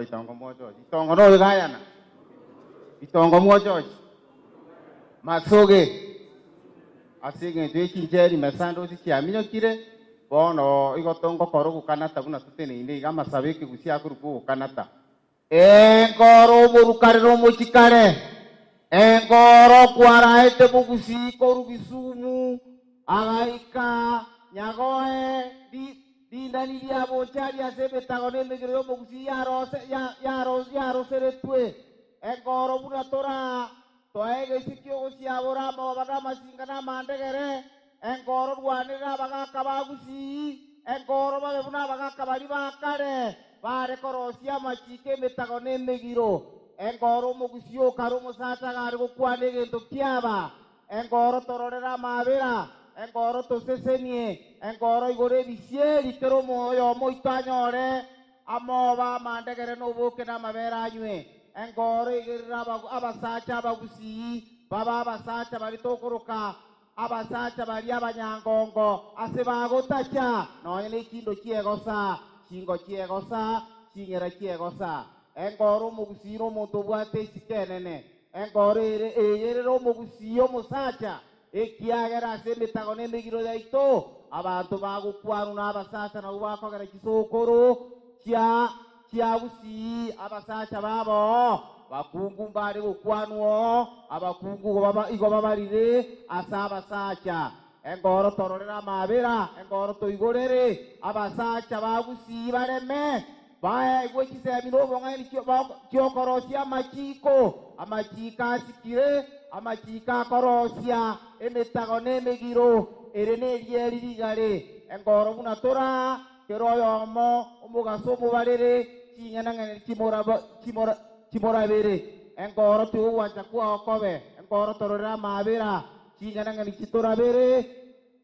Itongo mwochochi. Itongo noyo gayana. Itongo mwochochi. Masoge. Ase eng'encho ye chincheri mesando ase chiaminyokire, bono igo tongokora ogokanata buna toteneine iga amasabo ekegusia akorokwa ogokanata. Enkoro omorukarere omochikare, enkoro kwaraete bogusii korwa Kisumu agaika Nyagoe ri. Rindani ria bonchari ase emetago na emegiro y'omogusii yaroseretwe enkoro buna toraa toe egeise ki'ogosiabora amaoba na amasinga na amandegere, enkoro rwanere abagaaka ba Gusii, enkoro babe buna abagaaka baria ba kare baare korosia amachiiko 'emetago na emegiro, enkoro omogusii o kare omosacha gare gokwana egento kiaba. Enkoro tororere amaabera, enkoro tosesenie, enkoro igoro ebisieri kera oyomo oito anyore amoba amandegere na oboke na amabere anywe. Enkoro igerere abasacha abagusii babe abasacha baria tokoroka abasacha baria abanyangongo ase bagotacha nonya ne chindo chi'egosa, chingo chi'egosa, ching'era chi'egosa. Enkoro omogusii nomonto obwate esiko enene. Enkoro ere eyerere omogusii omosacha, ekiagera ase emetago na emegiro yaito abanto bagokwanwa na abasacha nabwo bakogera chisokoro chia chia gusii abasacha babo bakungu mbare gokwanwa oo, abakungu igo babarire ase abasacha. Enkoro tororere amaabera, enkoro toigorere abasacha ba gusii bareme. Baegwe chisemi na obong'aini chi'okorosia amachiiko, amachiiko asikire, amachiiko akorosia emetago na emegiro ere nerieri rigare, enkoro buna toraa kera oyomo omogaso omobarere ching'enang'eni chimorabere, enkoro tigogwancha kwao kobe, enkoro tororere amaabera, ching'enang'eni chitorabere.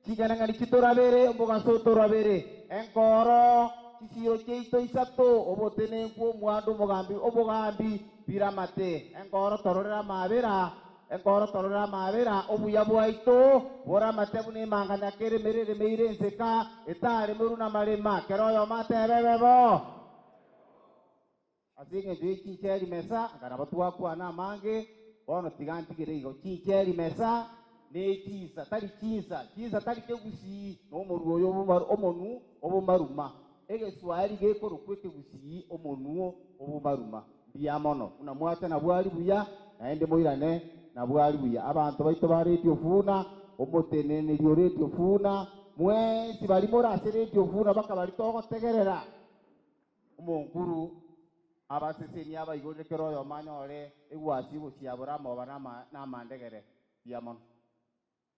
Ching'enang'eni chitorabere, omogaso otorabere, enkoro, chisiiro chiaito isato, obotenenku, omwando, omogambi, obogambi, biramate. Enkoro tororere amaabera, enkoro tororere amaabera, obuya bwaito boramate buna emanganyaka eremere eremeire enseka, etaremerwe namarema. Kera oyomo atebe ebe bo. Ase engencho ye chincheri mesa, nkaraba twakwana amange, bono tiga ntigere igo. Chincheri mesa ne chinsa, tari chinsa, chinsa tari kegusii, na omorua oyo omonu obomaruma. Egeswaeri gekorokwa ekegusii omonuo obomaruma. Mbuya mono buna mwacha na bwari buya, naende moirane na bwari buya. Abanto baito ba Radio Funa, omoteneneri o Radio Funa, mwensi baria more ase Radio Funa baka baria togotegerera. Omonkuru abasesenie abaigorere kera oyomo anyore egwasi gosiabora amoba na amandegere. Mbuya mono.